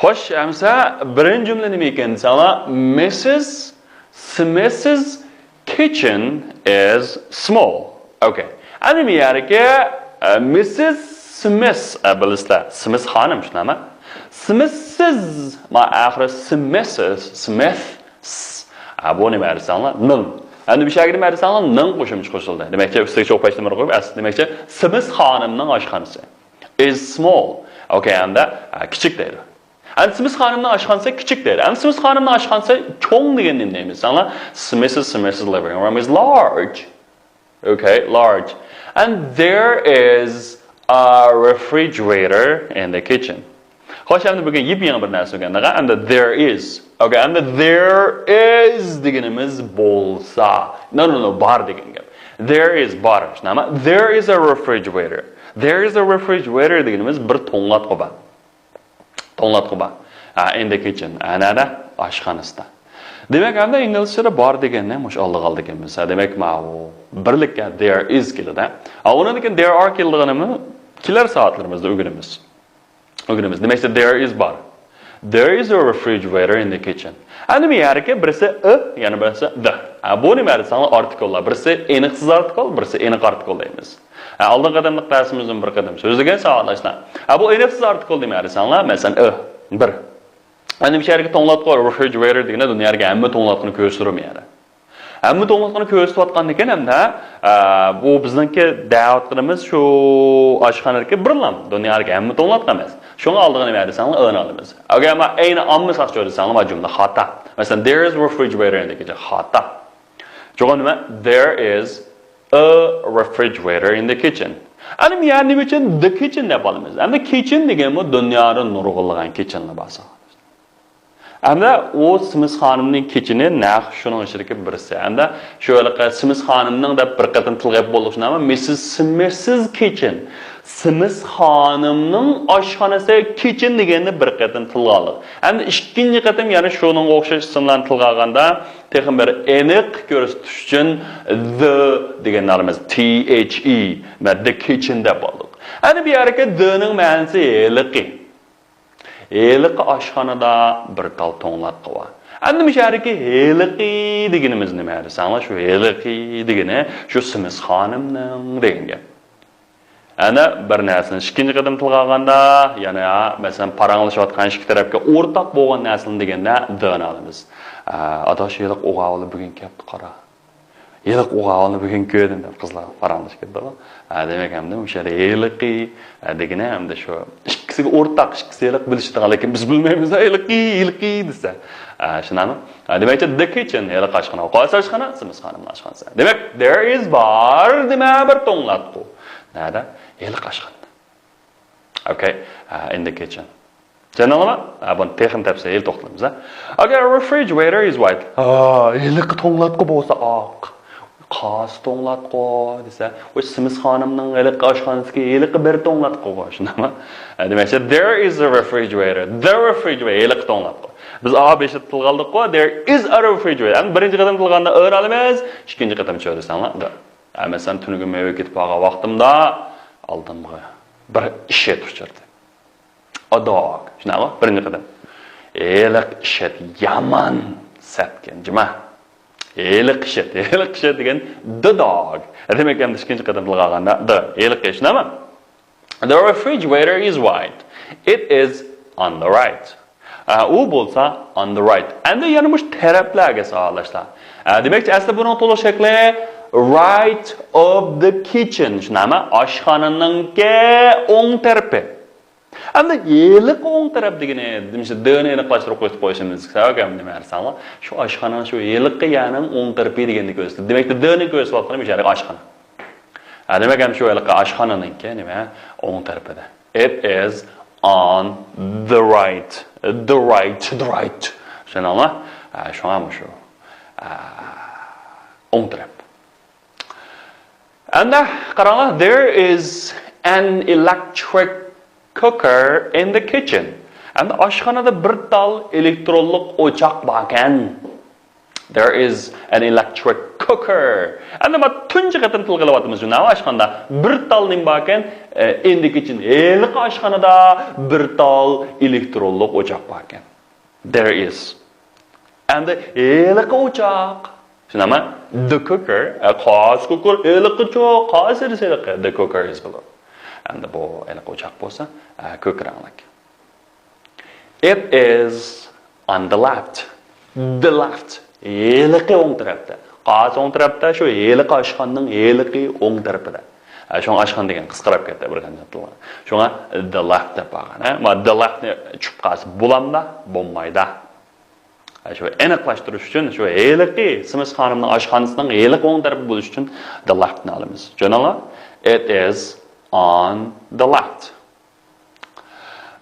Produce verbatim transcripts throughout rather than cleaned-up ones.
خوش، ئەمسە بىرىنچى جۈملە نېمە ئىكەن دېسەڭلار، مىسسىس سمىسس كىچن ئىز سمول. ئوكەي. ئەمدى بۇ يەردىكى، ئە، مىسسىس سمىس، ئە، بىلىسىلەر، سمىس خانىم، شۇنداقمۇ؟ سمىسسىز، ما ئاخىرى سمىسس، سمىس، ئە، بۇ نېمە دېسەڭلار؟ نىڭ. ئەمدى بۇ يەرگە نېمە دېسەڭلار؟ نىڭ قوشۇمچە قوشۇلدى. دېمەكچى، ئۈستىگە چوقۇم پەشنىمە قويۇپ، ئەسلى دېمەكچى، سمىس خانىمنىڭ ئاشخانىسى. ئىز سمول. ئوكەي، ئەمدى، ئە، كىچىك دەيدۇ. ئەمدى سمىس خانىمنىڭ ئاشخانىسى كىچىك دەيدۇ. ئەمدى سمىس خانىمنىڭ ئاشخانىسى چوڭ دېگەن نېمە دەيمىز؟ ساڭا، مىسسىس سمىسس لىۋىڭ روم ئىز لارج. ئوكەي، لارج. And there is a refrigerator in the kitchen. خوش، ئەمدى بۈگۈن يېپيېڭى بىر نەرسە ئۆگەندۇق. ئەمدى there is. ئوكەي، ئەمدى there is دېگىنىمىز بولسا. No, no, no، بار دېگەن گەپ. There is، بار. شۇنداقمۇ؟ There is a refrigerator. There is a refrigerator دېگىنىمىز بىر توڭلاتقۇ بار. توڭلاتقۇ بار. ھە، in the kitchen. ھە، نەدە؟ ئاشخانىسىدا. دېمەك، ئەمدى ئىنگلىزچىدە بار دېگەننى مۇشۇ ئالدىغا ئالىدىكەنمىز. ھە، دېمەك، ماۋۇ بىرلىككە there is كېلىدۇ. ھە، ئۇنىڭدىن كېيىن there are كېلىدىغىنىمۇ كېلەر سائەتلىرىمىزدە ئۆگىنىمىز. ئۆگىنىمىز. دېمەكچى، there is بار. There is a refrigerator in the kitchen. ئەمدى بۇ يەردىكى بىرسى a، يەنە بىرسى the. ھە، بۇ نېمە دېسەڭلار، ئارتىكللار. بىرسى ئېنىقسىز ئارتىكل، بىرسى ئېنىق ئارتىكل دەيمىز. ھە، ئالدىنقى قېتىملىق دەرسىمىزدىن بىر قېتىم سۆزلىگەن ساۋاقداشلار. ھە، بۇ ئېنىقسىز ئارتىكل نېمە دېسەڭلار، مەسىلەن، a، بىر. ئەمدى بۇ يەردىكى توڭلاتقۇ، refrigerator دېگەندە دۇنيادىكى ھەممە توڭلاتقۇنى كۆرسىتىدۇ بۇ يەردە. ھەممە توڭلاتقۇنى كۆرسىتىۋاتقاندىكىن ھەمدە، ئە، بۇ بىزنىڭكى دەۋاتقىنىمىز شۇ ئاشخانىدىكى بىرلا، دۇنيادىكى ھەممە توڭلاتقۇ ئەمەس. شۇڭا ئالدىغا نېمە دېسەڭلار، a نى ئالىمىز. ئەگەر ما a نى ئالمىساق، شۇ دېسەڭلار، ما جۈملە خاتا. مەسىلەن، there is refrigerator in the kitchen، خاتا. شۇڭا نېمە؟ There is a refrigerator in the kitchen. ئەمدى يەنە نېمە ئۈچۈن the kitchen دەپ ئالىمىز؟ ئەمدى kitchen دېگەنمۇ دۇنيادا نۇرغۇنلىغان كىچىنلار بار. ئەمدى ئۇ سمىس خانىمنىڭ كىچىنى نەق شۇنىڭ ئىچىدىكى بىرسى. ئەمدى شۇ ھېلىقى سمىس خانىمنىڭ دەپ بىر قېتىم تىلغا ئېلىپ بولدۇق، شۇنداقمۇ؟ مىسسىس سمىسس كىچىن. سمىس خانىمنىڭ ئاشخانىسى، كىچىن دېگەننى بىر قېتىم تىلغا ئالدۇق. ئەمدى ئىككىنچى قېتىم يەنە شۇنىڭغا ئوخشاش ئىسىملارنى تىلغا ئالغاندا، تېخىمۇ بىر ئېنىق كۆرسىتىش ئۈچۈن the دېگەننى ئالىمىز. T H E، مەن the kitchen دەپ ئالدۇق. ئەمدى بۇ يەردىكى the نىڭ مەنىسى ھېلىقى. ھېلىقى ئاشخانىدا بىر تال توڭلاتقۇ بار. ئەمدى مۇشۇ يەردىكى ھېلىقى دېگىنىمىز نېمە دېسەڭلار، شۇ ھېلىقى دېگىنى شۇ سمىس خانىمنىڭ دېگەن گەپ. ئەنە بىر نەرسىنى ئىككىنچى قېتىم تىلغا ئالغاندا، يەنە، مەسىلەن، پاراڭلىشىۋاتقان ئىككى تەرەپكە ئورتاق بولغان نەرسىنى دېگەندە the نى ئالىمىز. ئە، ئاداش، ھېلىقى ئوغاۋۇلى بۈگۈن كەپتۇ، قارا. ھېلىقى ئوغاۋۇلنى بۈگۈن كۆردۈم دەپ قىزلار پاراڭلىشىپ كېتىدۇ. ھە، دېمەك، ئەمدى مۇشۇ يەردە ھېلىقى، ھە، دېگىنى ئەمدى شۇ ئىككىسىگە ئورتاق، ئىككىسى ھېلىقى بىلىشىدىغان، لېكىن بىز بىلمەيمىز، ھېلىقى، ھېلىقى دېسە. ھە، شۇنداقمۇ؟ ھە، دېمەكچى، the kitchen، ھېلىقى ئاشخانا. قايسى ئاشخانا؟ سمىس خانىمنىڭ ئاشخانىسى. دېمەك، there is بار، دېمە بىر توڭلاتقۇ. نەدە؟ ھېلىقى ئاشخانىدا. ئوكەي، ھە، in the kitchen. چۈشەندىڭلارمۇ؟ ھە، بۇنى تېخىمۇ تەپسىلىي توختىلىمىز، ھە. ئوكەي، refrigerator is white. ھا، ھېلىقى توڭلاتقۇ بولسا ئاق. قايسى توڭلاتقۇ دېسە، ئۇ سمىس خانىمنىڭ ھېلىقى ئاشخانىسىدىكى ھېلىقى بىر توڭلاتقۇغۇ، شۇنداقمۇ؟ ھە، دېمەكچى، there is a refrigerator. The refrigerator، ھېلىقى توڭلاتقۇ. بىز ئا بېشىدا تىلغا ئالدۇققۇ، there is a refrigerator. ئەمدى بىرىنچى قېتىم تىلغا ئالغاندا ئا نى ئالىمىز، ئىككىنچى قېتىم چۆرىسەڭلار، the. ھە، مەسىلەن، تۈنۈگۈن مەن ئۆيگە كېتىپ بارغان ۋاقتىمدا ئالدىمغا بىر ئىششىت ئۇچرىدى. A dog. شۇنداقمۇ؟ بىرىنچى قېتىم. ھېلىقى ئىششىت يامان سەتكەن، جۇما. ھېلىقى ئىششىت، ھېلىقى ئىششىت دېگەن the dog. دېمەك، ئەمدى ئىككىنچى قېتىم تىلغا ئالغاندا the، ھېلىقى، شۇنداقمۇ؟ The refrigerator is white. It is on the right. ئە، ئۇ بولسا on the right. ئەمدى يەنە مۇشۇ تەرەپلەرگە ساۋاقداشلار. ئە، دېمەكچى، ئەسلى بۇنىڭ تولۇق شەكلى right of the kitchen. شۇنداقمۇ؟ ئاشخانىنىڭكى ئوڭ تەرىپى. ئەمدى ھېلىقى ئوڭ تەرەپ دېگىنى، دېمىسە، the نى ئېنىقلاشتۇرۇپ قويۇپ قويۇشىمىز كېرەك، ئەمدى نېمە دېسەڭلار، شۇ ئاشخانىنىڭ شۇ ھېلىقى يەرنىڭ ئوڭ تەرىپى دېگەننى كۆرسىتىدۇ. دېمەك، the نى كۆرسىتىۋاتقىنىم شۇ ھېلىقى ئاشخانا. ھە، دېمەك، ھەم شۇ ھېلىقى ئاشخانىنىڭكى نېمە؟ ئوڭ تەرىپىدە. It is on the right. The right, the right. چۈشەندىڭلار؟ ھە، شۇڭا مۇشۇ. ھە، ئوڭ تەرەپ. ئەمدى قاراڭلار، there is an electric cooker in the kitchen. ئەمدى ئاشخانىدا بىر تال ئېلېكترونلۇق ئوچاق باركەن. There is an electric cooker. ئەمدى مانا تۇنجى قېتىم تىلغا ئېلىۋاتىمىز، جۇناۋا ئاشخانىدا بىر تال نېمە باركەن؟ ئە، ئىندىكى چىن ھېلىقى ئاشخانىدا بىر تال ئېلېكترونلۇق ئوچاق باركەن. There is. ئەمدى ھېلىقى ئوچاق. شۇنداقمۇ؟ The cooker. ئە، قايسى كوكۇر؟ ھېلىقىچۇ؟ قايسى ھېلىقى؟ The cooker is below. ئەمدى بۇ ھېلىقى ئوچاق بولسا، ئە، كۆك رەڭلىك. It is on the left. The left. ھېلىقى ئوڭ تەرەپتە. قايسى ئوڭ تەرەپتە؟ شۇ ھېلىقى ئاشخانىنىڭ ھېلىقى ئوڭ تەرىپىدە. ھە، شۇڭا ئاشخانا دېگەن قىسقىراپ كەتتى بىر قانچە تىلغا. شۇڭا the left دەپ قالغان. ھە؟ ما the left نى چۈشۈپ قالسا بولامدا؟ بولمايدا. ھە، شۇ ئېنىقلاشتۇرۇش ئۈچۈن شۇ ھېلىقى سىمىس خانىمنىڭ ئاشخانىسىنىڭ ھېلىقى ئوڭ تەرىپى بولۇش ئۈچۈن the left نى ئالىمىز. چۈشەندىڭلار؟ It is on the left.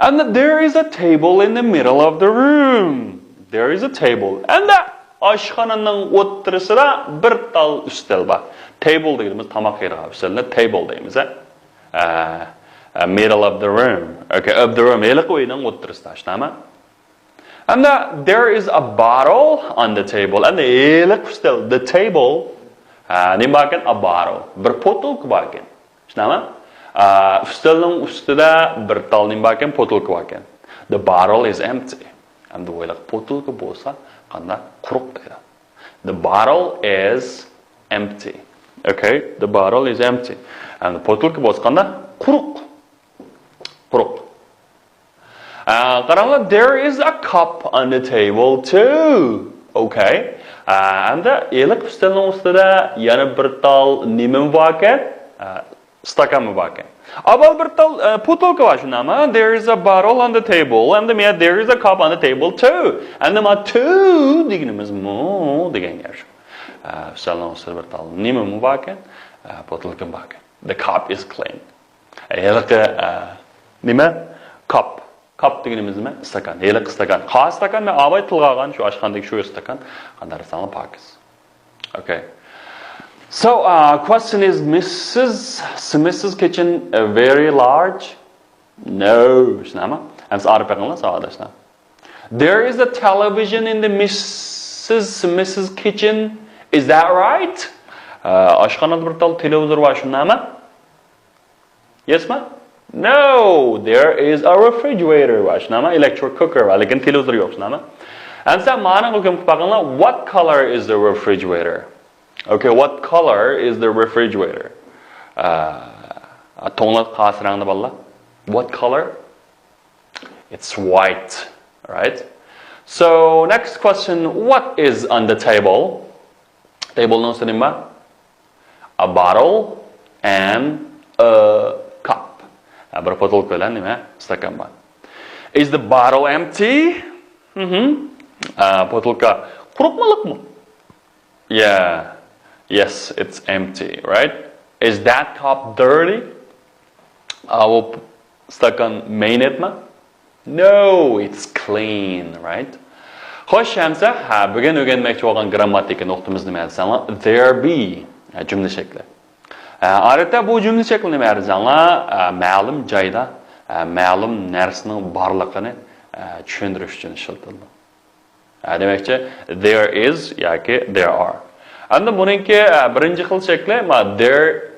And there is a table in the middle of the room. There is a table. ئەمدى ئاشخانىنىڭ ئوتتۇرىسىدا بىر تال ئۈستەل بار. Table دېگىنىمىز تاماق يەيدىغان ئۈستەلنى table دەيمىز، ھە؟ ئە، ئە، middle of the room. Okay, of the room. ھېلىقى ئۆينىڭ ئوتتۇرىسىدا، شۇنداقمۇ؟ ئەمدى there is a bottle on the table. ئەمدى ھېلىقى ئۈستەل، the table. ئە، نېمە باركەن؟ A bottle. بىر بوتۇلكا باركەن. شۇنداقمۇ؟ ئە، ئۈستەلنىڭ ئۈستىدە بىر تال نېمە باركەن؟ بوتۇلكا باركەن. The bottle is empty. ئەمدى ئويلاڭ، بوتۇلكا بولسا قانداق؟ قۇرۇق دەيدۇ. The bottle is empty. Okay, the bottle is empty. ئەمدى بوتۇلكا بولسا قانداق؟ قۇرۇق. قۇرۇق. ئە، قاراڭلار، there is a cup on the table too. Okay. ئە، ئەمدى ھېلىقى ئۈستەلنىڭ ئۈستىدە يەنە بىر تال نېمە باركەن؟ ئە، ئىستاكانمۇ باركەن. ئاۋۋال بىر تال، ئە، بوتۇلكا بار، شۇنداقمۇ؟ There is a bottle on the table. ئەمدى مانا there is a cup on the table too. ئەمدى مانا too دېگىنىمىزمۇ دېگەن گەپ شۇ. ئە، ئۈستەلنىڭ ئۈستىدە بىر تال نېمىمۇ باركەن؟ ئە، بوتۇلكىمۇ باركەن. The cup is clean. ھېلىقى، ئە، نېمە؟ كاپ. كاپ دېگىنىمىز نېمە؟ ئىستاكان. ھېلىقى ئىستاكان. قايسى ئىستاكان؟ مەن ئاۋاي تىلغا ئالغان شۇ ئاشخانىدىكى شۇ ئىستاكان. قانداق دېسەڭلار پاكىز. Okay. So, uh, question is, Missus Smith's kitchen, uh, very large? No. شۇنداقمۇ؟ ئەمسە ئارىپ بېقىڭلار، ساۋاقداشلار. There is a television in the Missus Smith's kitchen. Is that right? ئاشخانىدا بىر تال تېلېۋىزور بار، شۇنداقمۇ؟ Yes ما؟ No, there is a refrigerator بار، شۇنداقمۇ؟ Electric cooker بار، لېكىن تېلېۋىزور يوق، شۇنداقمۇ؟ ئەمسە مانا بۇ كۆمۈپ باقىڭلار. What color is the refrigerator? Okay, what color is the refrigerator? ئە، توڭلاتقۇ قايسى رەڭدە بالىلار؟ What color? It's white, right? So, next question, what is on the table? Table نىڭ ئۈستىدە نېمە بار؟ A bottle and a cup. ھە، بىر بوتۇلكا بىلەن نېمە؟ ئىستاكان بار. Is the bottle empty? ھە، بوتۇلكا قۇرۇقمۇ، لىقمۇ؟ Yeah. Yes, it's empty, right? Is that cup dirty? ئاۋۇ ئىستاكان مەينەتمۇ؟ No, it's clean, right? خوش، ئەمسە، ھە، بۈگۈن ئۆگەنمەكچى بولغان گىرامماتىكا نۇقتىمىز نېمە دېسەڭلار؟ There be. ھە، جۈملە شەكلى. ھە، ئادەتتە بۇ جۈملە شەكلى نېمە دېسەڭلار؟ ھە، مەلۇم جايدا، ھە، مەلۇم نەرسىنىڭ بارلىقىنى، ھە، چۈشەندۈرۈش ئۈچۈن ئىشلىتىلىدۇ. ھە، دېمەكچى، there is ياكى there are. ئەمدى بۇنىڭكى، ھە، بىرىنچى خىل شەكلى، ما، there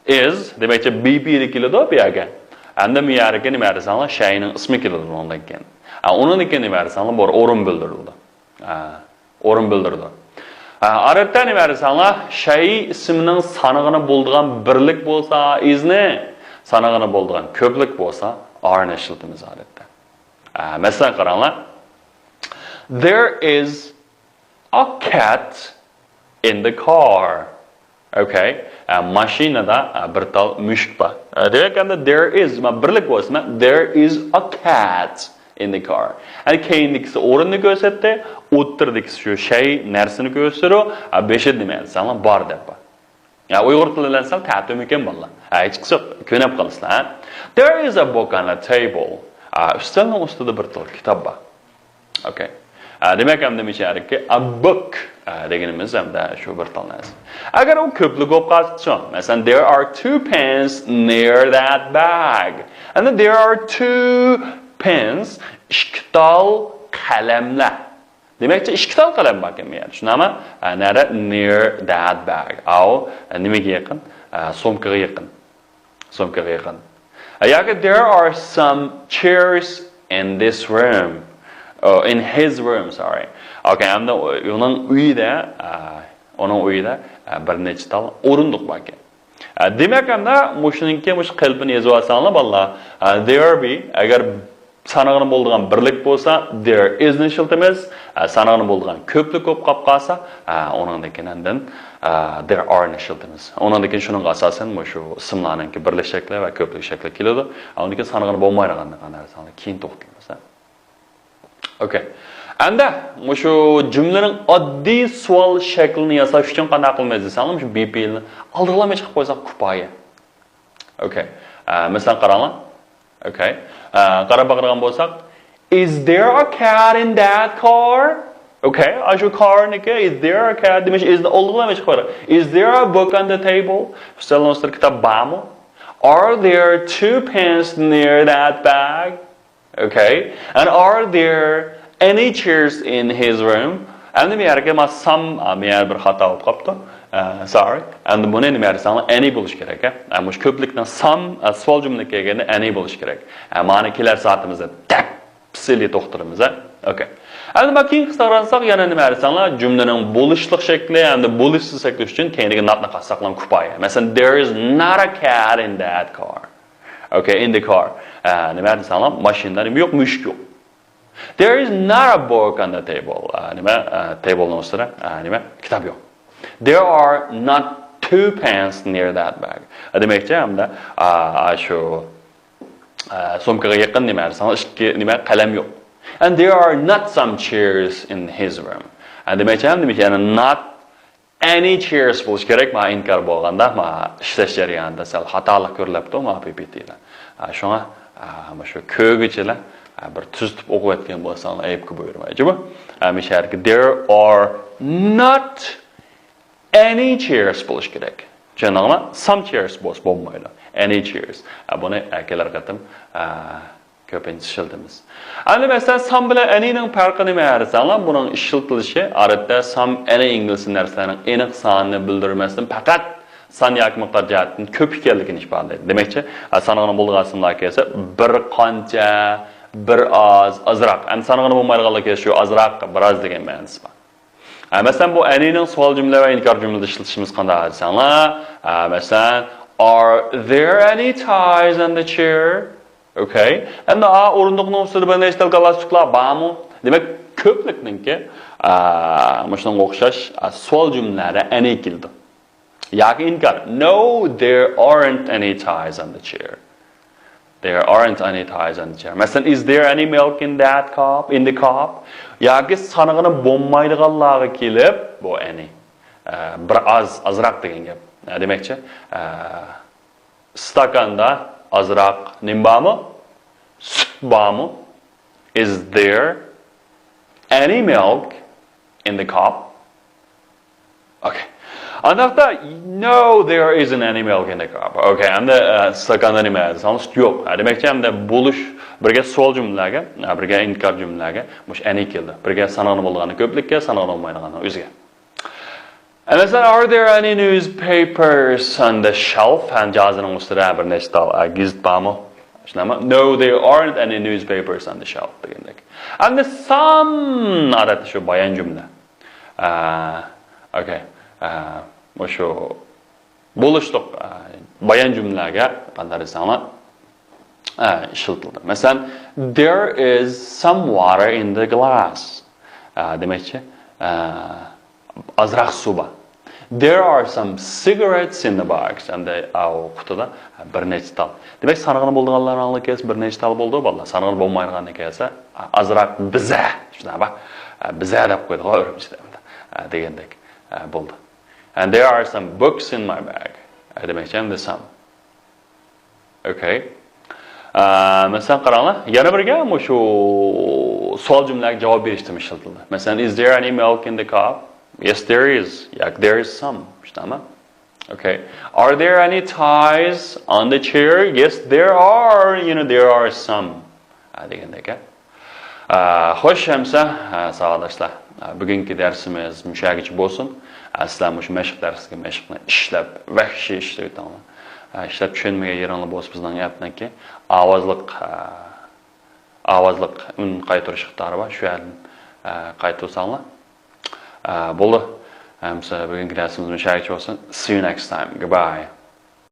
is، دېمەكچى، be دە كېلىدۇ بۇ يەرگە. ئەمدى بۇ يەرگە نېمە دېسەڭلار، شەينىڭ ئىسمى كېلىدۇ بۇنىڭدىن كېيىن. ھە، ئۇنىڭدىن كېيىن نېمە دېسەڭلار، بۇ ئورۇن بىلدۈرۈلىدۇ. ھە، ئورۇن بىلدۈرىدۇ. ھە، ئادەتتە نېمە دېسەڭلار، شەي ئىسمىنىڭ سانىغىنى بولىدىغان بىرلىك بولسا is نى، سانىغىنى بولىدىغان كۆپلۈك بولسا are نى ئىشلىتىمىز ئادەتتە. ئە، مەسىلەن، قاراڭلار. There is a cat in the car. Okay. ئە، ماشىنىدا، ئە، بىر تال مۈشۈك بار. ئە، دېمەك، ئەمدى there is، ما، بىرلىك بولسا، there is a cat in the car. ئە، كەينىدىكىسى ئورۇننى كۆرسەتتى، ئوتتۇرىدىكىسى شۇ شەي، نەرسىنى كۆرسىتىدۇ. ئە، بېشىدا نېمە دېسەڭلار، بار دەپ بار. يا، ئۇيغۇر تىلى بىلەن سەل تەتۈرمىكىن بالىلار. ھە، ھېچقىسى يوق، كۆنۈپ قالىسىلەر، ھە. There is a book on a table. ئا، ئۈستەلنىڭ ئۈستىدە بىر تال كىتاب بار. Okay. ئا، دېمەك، ئەمدى مۇشۇ يەردىكى a book، ئا، دېگىنىمىز ئەمدى شۇ بىر تال نەرسە. ئەگەر ئۇ كۆپلۈك بولۇپ قالسىچۇ؟ مەسىلەن، there are two pens near that bag. ئەمدى there are two pens، ئىككى تال قەلەملەر. دېمەكچى، ئىككى تال قەلەم باركەن بۇ يەردە. شۇنداقمۇ؟ ئە، نەدە؟ Near that bag. ئاۋۇ، ئە، نېمىگە يېقىن؟ ئە، سومكىغا يېقىن. سومكىغا يېقىن. ئە، ياكى there are some chairs in this room. Oh, in his room, sorry. Okay, ھەمدە ئۇنىڭ ئۆيىدە، ئە، ئۇنىڭ ئۆيىدە، ئە، بىر نەچچە تال ئورۇندۇق باركەن. ئە، دېمەك، ئەمدى مۇشۇنىڭكى مۇشۇ قېلىپىنى يېزىۋالساڭلار، بالىلار. ئە، there be، ئەگەر سانىغىنى بولىدىغان بىرلىك بولسا، there is نى ئىشلىتىمىز. ئە، سانىغىنى بولىدىغان كۆپلۈك بولۇپ قاپ قالسا، ئە، ئۇنىڭدىن كېيىن ئاندىن، ئە، there are نى ئىشلىتىمىز. ئۇنىڭدىن كېيىن شۇنىڭغا ئاساسەن مۇشۇ ئىسىملارنىڭكى بىرلىك شەكلى ۋە كۆپلۈك شەكلى كېلىدۇ. ئۇنىڭدىن كېيىن سانىغىنى بولمايدىغان نەرسىلەرنى كېيىن توختىلىمىز. ئوكەي. ئەمدى مۇشۇ جۈملىنىڭ ئاددىي سوئال شەكلىنى ياساش ئۈچۈن قانداق قىلىمىز دېسەڭلار، مۇشۇ be پېئىلنى ئالدىغىلا چىقىپ قويساق كۇپايە. ئوكەي. ئە، مەسىلەن، قاراڭلار. ئوكەي. ئە، قاراپ باقىدىغان بولساق، Is there a cat in that car? ئوكەي. ئاشۇ كارنىكى، Is there a cat دېمەكچى، is نى ئالدىغىلا چىقىپ قويدۇق. Is there a book on the table? ئۈستەلنىڭ ئۈستىدە كىتاب بارمۇ? Are there two pens near that bag? Okay. And are there any chairs in his room? ئەمدى مەيەرگە ما some، ئا، مەيەر بىر خاتا بولۇپ قاپتۇ. ئە، sorry. ئەمدى بۇنى نېمە دېسەڭلار، any بولۇش كېرەك، ھە؟ ئە، مۇشۇ كۆپلۈكنىڭ some، ئە، سوئال جۈملە كەلگەندە any بولۇش كېرەك. ئە، مانا كېلەر سائىتىمىزدە تەپسىلىي توختىلىمىز، ھە؟ ئوكەي. ئەمدى ما كېيىنكىسىگە قارىساق، يەنە نېمە دېسەڭلار، جۈملىنىڭ بولۇشلۇق شەكلى ھەمدە بولۇشسىز شەكلى ئۈچۈن كەينىدىكى not نى قاتساقلام كۇپايە. مەسىلەن، There is not a cat in that car. Okay, in the car. ئە، نېمە دېسەڭلار، ماشىنىدا نېمە يوق، مۈشۈك يوق. There is not a book on the table. ئە، نېمە، ئە، table نىڭ ئۈستىدە، ئە، نېمە، كىتاب يوق. There are not two pens near that bag. ئە، دېمەكچى، ھەمدە، ئە، شۇ، ئە، سومكىغا يېقىن نېمە دېسەڭلار، ئىككى نېمە، قەلەم يوق. And there are not some chairs in his room. ئە، دېمەكچى، ھەم دېمەكچى، يەنى not any chairs بولۇش كېرەك، ما ئىنكار بولغاندا، ما ئىشلەش جەريانىدا سەل خاتالىق كۆرۈلۈپتۇ، ما پى پى تى دە. ئا، شۇڭا، ئا، مۇشۇ كۆرگۈچىلەر، ئا، بىر تۈزىتىپ ئوقۇۋەتكەن بولساڭلار، ئەيىبكە بۇيرۇمايچۇ بۇ. ئا، مۇشۇ يەردىكى there are not any chairs بولۇش كېرەك. چۈشەندىڭلار؟ Some chairs بولسا بولمايدۇ. Any chairs. ئا، بۇنى، ئا، كېلەر قېتىم، ئا، كۆپىنچە ئىشلىتىمىز. ئەمدى مەسىلەن، some بىلەن any نىڭ پەرقى نېمە دېسەڭلار، بۇنىڭ ئىشلىتىلىشى ئادەتتە some، any ئىنگلىزچە نەرسىلەرنىڭ ئېنىق سانىنى بىلدۈرمەستىن پەقەت سان ياكى مىقدار جەھەتتىن كۆپ ئىكەنلىكىنى ئىپادىلەيدۇ. دېمەكچى، سانىغىنى بولىدىغان ئىسىملار كەلسە، بىر قانچە، بىر ئاز، ئازراق. ئەمدى سانىغىنى بولمايدىغانلار كەلسە، شۇ ئازراق، بىر ئاز دېگەن مەنىسى بار. ھە، مەسىلەن، بۇ any نىڭ سوئال جۈملە ۋە ئىنكار جۈملىدە ئىشلىتىشىمىز قانداق دېسەڭلار، ھە، مەسىلەن، Are there any ties on the chair? Okay. ئەمدى ئا ئورۇندۇقنىڭ ئۈستىدە بىر نەچچە تال گالستۇكلار بارمۇ؟ دېمەك، كۆپلۈكنىڭكى، ئا، مۇشۇنىڭغا ئوخشاش، ئا، سوئال جۈملىلەردە any كېلىدۇ. ياكى ئىنكار. No, there aren't any ties on the chair. There aren't any ties on the chair. مەسىلەن، Is there any milk in that cup? In the cup? ياكى سانىغىنى بولمايدىغانلارغا كېلىپ، بۇ any. ئە، بىر ئاز، ئازراق دېگەن گەپ. ئە، دېمەكچى، ئە، ئىستاكاندا ئازراق نېمە بارمۇ؟ سۈت بارمۇ؟ Is there any milk in the cup? Okay. ئانداقتا، no, there isn't any milk in the cup. Okay, ئەمدى، ئە، ئىستاكاندا نېمە دېسەڭلار، سۈت يوق. ئە، دېمەكچى، ئەمدى بولۇش، بىرگە سوئال جۈملىلەرگە، ئە، بىرگە ئىنكار جۈملىلەرگە مۇشۇ any كېلىدۇ. بىرگە سانىغىنى بولىدىغاننى كۆپلۈككە، سانىغىنى بولمايدىغاننى ئۆزىگە. ئە، مەسىلەن، Are there any newspapers on the shelf? ھەم جازىنىڭ ئۈستىدە بىر نەچچە تال، ئە، گېزىت بارمۇ؟ شۇنداقمۇ؟ No, there aren't any newspapers on the shelf دېگەندەك. ئەمدى some ئادەتتە شۇ بايان جۈملە. ئە، okay. ئە، مۇشۇ بولۇشلۇق، ئە، بايان جۈملىلەرگە قانداق دېسەڭلار، ئە، ئىشلىتىلدى. مەسىلەن، There is some water in the glass. ئە، دېمەكچى، ئە، ئازراق سۇ بار. There are some cigarettes in the box. ئەمدى ئاۋۇ قۇتىدا بىر نەچچە تال. دېمەك، سانىغىنى بولىدىغانلارنىڭ كەلسە بىر نەچچە تال بولىدۇ، بالىلار. سانىغىنى بولمايدىغاننى كەلسە، ئازراق بىزە. شۇنداق بار. بىزە دەپ قويدۇق ئۈرۈمچىدە. دېگەندەك بولدى. And there are some books in my bag. دېمەكچى، ئەمدى some. Okay. ئە، مەسىلەن، قاراڭلار. يەنە بىرگە مۇشۇ سوئال جۈملىلەرگە جاۋاب بېرىشتىمۇ ئىشلىتىلدى. مەسىلەن، Is there any milk in the cup? Yes, there is. ياكى There is some. شۇنداقمۇ؟ Okay. Are there any ties on the chair? Yes, there are. You know, there are some. ئە، دېگەندەك. ئە، خوش ئەمسە، ئە، ساۋاقداشلار. ئە، بۈگۈنكى دەرسىمىز مۇشۇ يەرگىچە بولسۇن. ئە، سىلەر مۇشۇ مەشىق دەرسىگە مەشىقنى ئىشلەپ، ۋەھشىي ئىشلىۋېتىڭلار. ئە، ئىشلەپ چۈشەنمىگەن يېرىڭلار بولسا بىزنىڭ ئەپنىڭكى ئاۋازلىق، ئە، ئاۋازلىق ئۈن قايتۇرۇش ئىقتىدارى بار. شۇ يەردىن، ئە، قايتۇرساڭلار. ئە، بولدى. ئەمسە بۈگۈنكى دەرسىمىز مۇشۇ يەرگىچە بولسۇن. See you next time. Goodbye.